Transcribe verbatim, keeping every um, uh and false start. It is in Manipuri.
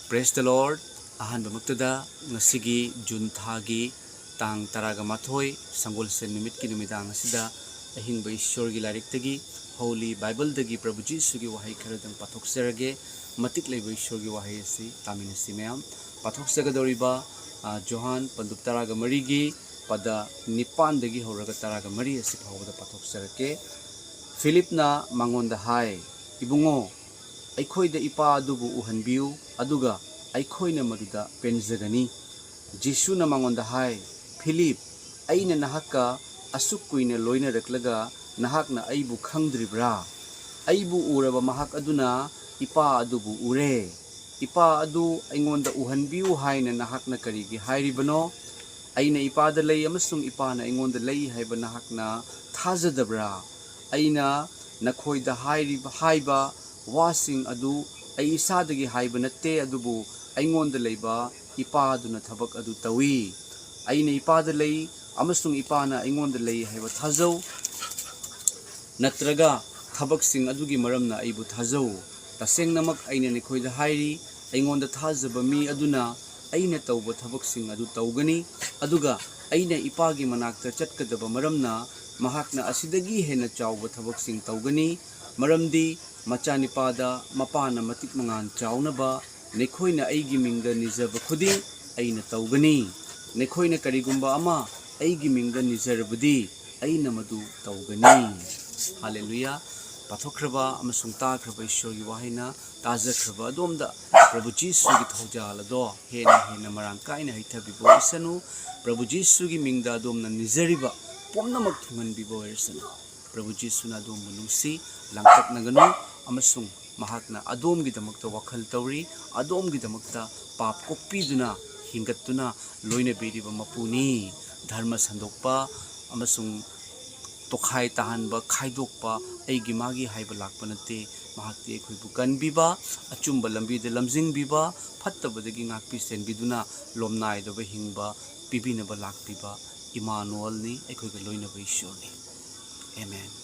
Praise the Lord. ꯑꯍꯥꯟꯕꯃꯛꯇꯗ ꯉꯁꯤꯒꯤ ꯖꯨꯟ ꯊꯥꯒꯤ ꯇꯥꯡ ꯇꯔꯥꯒ ꯃꯥꯊꯣꯏ, ꯁꯪꯒꯣꯜꯁꯦꯟ ꯅꯨꯃꯤꯠꯀꯤ ꯅꯨꯃꯤꯗꯥꯡ ꯑꯁꯤꯗ ꯑꯍꯤꯡꯕ ꯏꯁꯣꯔꯒꯤ ꯂꯥꯏꯔꯤꯛꯇꯒꯤ, Holy Bible ꯗꯒꯤ ꯄ꯭ꯔꯚꯨ ꯖꯤꯁꯨꯒꯤ ꯋꯥꯍꯩ ꯈꯔꯗꯪ ꯄꯥꯊꯣꯛꯆꯔꯒꯦ꯫ ꯃꯇꯤꯛ ꯂꯩꯕ ꯏꯁꯣꯔꯒꯤ ꯋꯥꯍꯩ ꯑꯁꯤ ꯇꯥꯃꯤꯟꯅꯁꯤ ꯃꯌꯥꯝ꯫ ꯄꯥꯊꯣꯛꯆꯒꯗꯧꯔꯤꯕ, ꯑ, ꯖꯣꯍꯥꯟ ꯄꯟꯗꯨꯞ ꯇꯔꯥꯒ ꯃꯔꯤꯒꯤ ꯄꯗ ꯅꯤꯄꯥꯟꯗꯒꯤ ꯍꯧꯔꯒ ꯇꯔꯥꯒ ꯃꯔꯤ ꯑꯁꯤ ꯐꯥꯎꯕꯗ ꯄꯥꯊꯣꯛꯆꯔꯛꯀꯦ꯫ ꯐꯤꯂꯤꯞꯅ ꯃꯉꯣꯟꯗ ꯍꯥꯏ, "ꯏꯕꯨꯡꯉꯣ, ꯑꯩꯈꯣꯏꯗ ꯏꯄꯥ ꯑꯗꯨꯕꯨ ꯎꯍꯟꯕꯤꯌꯨ, ꯑꯗꯨꯒ ꯑꯩꯈꯣꯏꯅ ꯃꯗꯨꯗ ꯄꯦꯟꯖꯒꯅꯤ꯫" ꯖꯤꯁꯨꯅ ꯃꯉꯣꯟꯗ ꯍꯥꯏ, "ꯐꯤꯂꯤꯞ, ꯑꯩꯅ ꯅꯍꯥꯛꯀ ꯑꯁꯨꯛ ꯀꯨꯏꯅ ꯂꯣꯏꯅꯔꯛꯂꯒ ꯅꯍꯥꯛꯅ ꯑꯩꯕꯨ ꯈꯪꯗ꯭ꯔꯤꯕ꯭ꯔꯥ? ꯑꯩꯕꯨ ꯎꯔꯕ ꯃꯍꯥꯛ ꯑꯗꯨꯅ ꯏꯄꯥ ꯑꯗꯨꯕꯨ ꯎꯔꯦ꯫ ꯏꯄꯥ ꯑꯗꯨ ꯑꯩꯉꯣꯟꯗ ꯎꯍꯟꯕꯤꯌꯨ ꯍꯥꯏꯅ ꯅꯍꯥꯛꯅ ꯀꯔꯤꯒꯤ ꯍꯥꯏꯔꯤꯕꯅꯣ? ꯑꯩꯅ ꯏꯄꯥꯗ ꯂꯩ ꯑꯃꯁꯨꯡ ꯏꯄꯥꯅ ꯑꯩꯉꯣꯟꯗ ꯂꯩ ꯍꯥꯏꯕ ꯅꯍꯥꯛꯅ ꯊꯥꯖꯗꯕ꯭ꯔꯥ? ꯑꯩꯅ ꯅꯈꯣꯏꯗ ꯍꯥꯏꯔꯤꯕ, ꯍꯥꯏꯕ ꯋꯥꯁꯤꯡ ꯑꯗꯨ ꯑꯩ ꯏꯁꯥꯗꯒꯤ ꯍꯥꯏꯕ ꯅꯠꯇꯦ, ꯑꯗꯨꯕꯨ ꯑꯩꯉꯣꯟꯗ ꯂꯩꯕ ꯏꯄꯥꯗꯨꯅ ꯊꯕꯛ ꯑꯗꯨ ꯇꯧꯏ꯫ ꯑꯩꯅ ꯏꯄꯥꯗ ꯂꯩ ꯑꯃꯁꯨꯡ ꯏꯄꯥꯅ ꯑꯩꯉꯣꯟꯗ ꯂꯩ ꯍꯥꯏꯕ ꯊꯥꯖꯧ, ꯅꯠꯇ꯭ꯔꯒ ꯊꯕꯛꯁꯤꯡ ꯑꯗꯨꯒꯤ ꯃꯔꯝꯅ ꯑꯩꯕꯨ ꯊꯥꯖꯧ꯫ ꯇꯁꯦꯡꯅꯃꯛ ꯑꯩꯅ ꯅꯈꯣꯏꯗ ꯍꯥꯏꯔꯤ, ꯑꯩꯉꯣꯟꯗ ꯊꯥꯖꯕ ꯃꯤ ꯑꯗꯨꯅ ꯑꯩꯅ ꯇꯧꯕ ꯊꯕꯛꯁꯤꯡ ꯑꯗꯨ ꯇꯧꯒꯅꯤ, ꯑꯗꯨꯒ ꯑꯩꯅ ꯏꯄꯥꯒꯤ ꯃꯅꯥꯛꯇ ꯆꯠꯀꯗꯕ ꯃꯔꯝꯅ ꯃꯍꯥꯛꯅ ꯑꯁꯤꯗꯒꯤ ꯍꯦꯟꯅ ꯆꯥꯎꯕ ꯊꯕꯛꯁꯤꯡ ꯇꯧꯒꯅꯤ, ꯃꯔꯝꯗꯤ ꯃꯆꯥꯅꯤꯄꯥꯗ ꯃꯄꯥꯅ ꯃꯇꯤꯛ ꯃꯉꯥꯜ ꯆꯥꯎꯅꯕ ꯅꯈꯣꯏꯅ ꯑꯩꯒꯤ ꯃꯤꯡꯗ ꯅꯤꯖꯕ ꯈꯨꯗꯤꯡ ꯑꯩꯅ ꯇꯧꯒꯅꯤ꯫ ꯅꯈꯣꯏꯅ ꯀꯔꯤꯒꯨꯝꯕ ꯑꯃ ꯑꯩꯒꯤ ꯃꯤꯡꯗ ꯅꯤꯖꯔꯕꯗꯤ ꯑꯩꯅ ꯃꯗꯨ ꯇꯧꯒꯅꯤ꯫" ꯍꯥꯂꯦꯂꯨꯌꯥ꯫ ꯄꯥꯊꯣꯛꯈ꯭ꯔꯕ ꯑꯃꯁꯨꯡ ꯇꯥꯈ꯭ꯔꯕ ꯏꯁꯣꯔꯒꯤ ꯋꯥꯍꯩꯅ ꯇꯥꯖꯈ꯭ꯔꯕ ꯑꯗꯣꯝꯗ ꯄ꯭ꯔꯚꯨ ꯖꯤꯁꯨꯒꯤ ꯊꯧꯖꯥꯜ ꯑꯗꯣ ꯍꯦꯟꯅ ꯍꯦꯟꯅ ꯃꯔꯥꯡ ꯀꯥꯏꯅ ꯍꯩꯊꯕꯤꯕ ꯑꯣꯏꯁꯅꯨ꯫ ꯄ꯭ꯔꯚꯨ ꯖꯤꯁꯨꯒꯤ ꯃꯤꯡꯗ ꯑꯗꯣꯝꯅ ꯅꯤꯖꯔꯤꯕ ꯄꯨꯝꯅꯃꯛ ꯊꯨꯡꯍꯟꯕꯤꯕ ꯑꯣꯏꯔꯁꯅꯨ꯫ ꯄ꯭ꯔꯚꯨ ꯖꯤꯁꯨꯅ ꯑꯗꯣꯝꯕꯨ ꯅꯨꯡꯁꯤ, ꯂꯥꯡꯇꯛꯅꯒꯅꯨ, ꯑꯃꯁꯨꯡ ꯃꯍꯥꯛꯅ ꯑꯗꯣꯝꯒꯤꯗꯃꯛꯇ ꯋꯥꯈꯜ ꯇꯧꯔꯤ, ꯑꯗꯣꯝꯒꯤꯗꯃꯛꯇ ꯄꯥꯞ ꯀꯣꯛꯄꯤꯗꯨꯅ, ꯍꯤꯡꯒꯠꯇꯨꯅ ꯂꯣꯏꯅꯕꯤꯔꯤꯕ ꯃꯄꯨꯅꯤ꯫ ꯙꯔꯃ ꯁꯟꯗꯣꯛꯄ ꯑꯃꯁꯨꯡ ꯇꯣꯈꯥꯏ ꯇꯥꯍꯟꯕ, ꯈꯥꯏꯗꯣꯛꯄ, ꯑꯩꯒꯤ ꯃꯥꯒꯤ ꯍꯥꯏꯕ ꯂꯥꯛꯄ ꯅꯠꯇꯦ꯫ ꯃꯍꯥꯛꯇꯤ ꯑꯩꯈꯣꯏꯕꯨ ꯀꯟꯕꯤꯕ, ꯑꯆꯨꯝꯕ ꯂꯝꯕꯤꯗ ꯂꯝꯖꯤꯡꯕꯤꯕ, ꯐꯠꯇꯕꯗꯒꯤ ꯉꯥꯛꯄꯤ ꯁꯦꯟꯕꯤꯗꯨꯅ ꯂꯣꯝꯅꯥꯏꯗꯕ ꯍꯤꯡꯕ ꯄꯤꯕꯤꯅꯕ ꯂꯥꯛꯄꯤꯕ ꯏꯃꯥꯅꯨꯑꯦꯜꯅꯤ, ꯑꯩꯈꯣꯏꯒ ꯂꯣꯏꯅꯕ ꯏꯁꯣꯔꯅꯤ꯫ ꯑꯦꯃꯦꯟ꯫